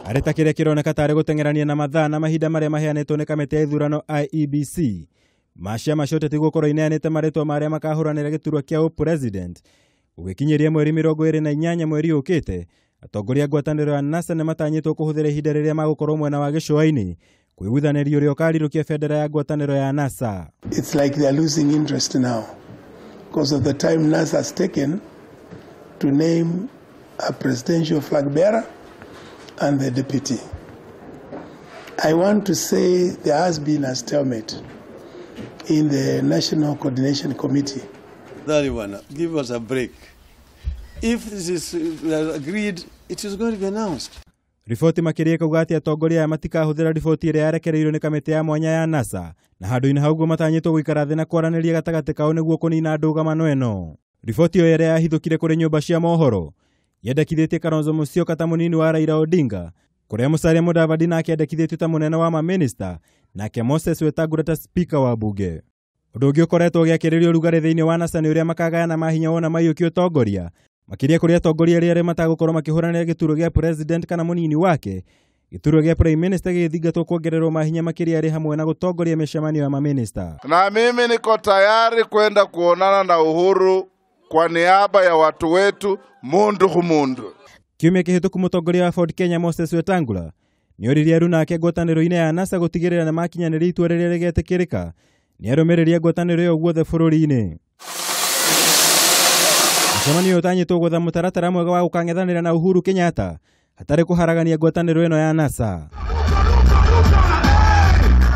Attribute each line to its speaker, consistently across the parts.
Speaker 1: Arĩ ta kĩrĩa kĩroneka tarĩ gũteng'erania na mathaa na mahinda marĩa maheanĩtwo nĩ kamĩtĩ ya ithurano IEBC. Ma ciama cia ũteti gũkorwo ineanĩte marĩtwa ma arĩa makahũranĩra gĩturwa kĩa ũpresident. Gũgĩkinyĩria mweri 28 mweri ũkĩte, atongoria a ngwatanĩro ya NASA nĩmatanyĩtwo kũhũthĩra ihinda rĩrĩa magũkorwo mwena wa gĩcũa-inĩ kũiguithanĩria ũrĩa ũkarirũkia bendera ya ngwatanĩro ya NASA.
Speaker 2: It's like they are losing interest now because of the time NASA has taken to name a presidential flag bearer and the deputy. I want to say there has been a stalemate in the National Coordination Committee.
Speaker 3: Bwana, give us a break. If this is agreed, it is going to be announced.
Speaker 1: Riboti makĩria ĩkauga atĩ atongoria aya matikahũthĩra riboti ĩrĩa yarekereirio nĩ kamĩtĩ ya mwanya ya NASA na handũ-inĩ ha ũguo matanyĩtwo gũikara thĩ na kwaranĩria gatagatĩ kao nĩguo kũnina ndũgamano ĩno. Riboti ĩyo ĩrĩa yahithũkire kũrĩ nyũmba cia mohoro yendekithĩtie Kalonzo Musyoka ta mũnini wa Raila Odinga, kũrĩa Musalia Mudavadi nake endekithĩtio ta mũnene wa mamĩnĩsta, nake Moses Wetangula ta spika wa bunge. Ũndũ ũngĩ ũkoretwo ũgĩakĩrĩria ũrugarĩ thĩinĩ wa NASA nĩ ũrĩa makagayana mahinya wona maiyũkia ũtongoria, makĩria kũrĩ atongoria arĩa matagũkorwo makĩhũranĩra gĩturwa gĩa president kana mũnini wake. Gĩturwa gĩa prime minister gĩgĩthingatwo kuongererwo mahinya makĩria arĩ hamwe na gũtongoria mĩcemanio ya mamĩnĩsta.
Speaker 4: Na mimi niko tayari kwenda kuonana na Uhuru kwa niaba ya watu wetu mundu khu mundu.
Speaker 1: Kiumia kĩhĩtũku mũtongoria wa Ford Kenya Moses Wetangula nĩoririe aruna ake ngwatanĩro-inĩ ya NASA gũtigĩrĩra nĩmakinyanĩria itua rĩrĩa rĩgetĩkĩrĩka nĩ arũmĩrĩri a ngwatanĩro ĩyo guothe bũrũri-inĩ. Mũcemanio ũyũ ũtanyĩtwo gwetha mũtaratara mwega wa gũkang'ethanĩra na Uhuru Kenyatta hatarĩ kũharagania ngwatanĩro ĩno ya NASA.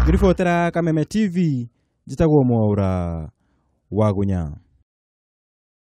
Speaker 1: Ngĩribotera Kameme TV, njĩtagwo Mwaura Wagunya.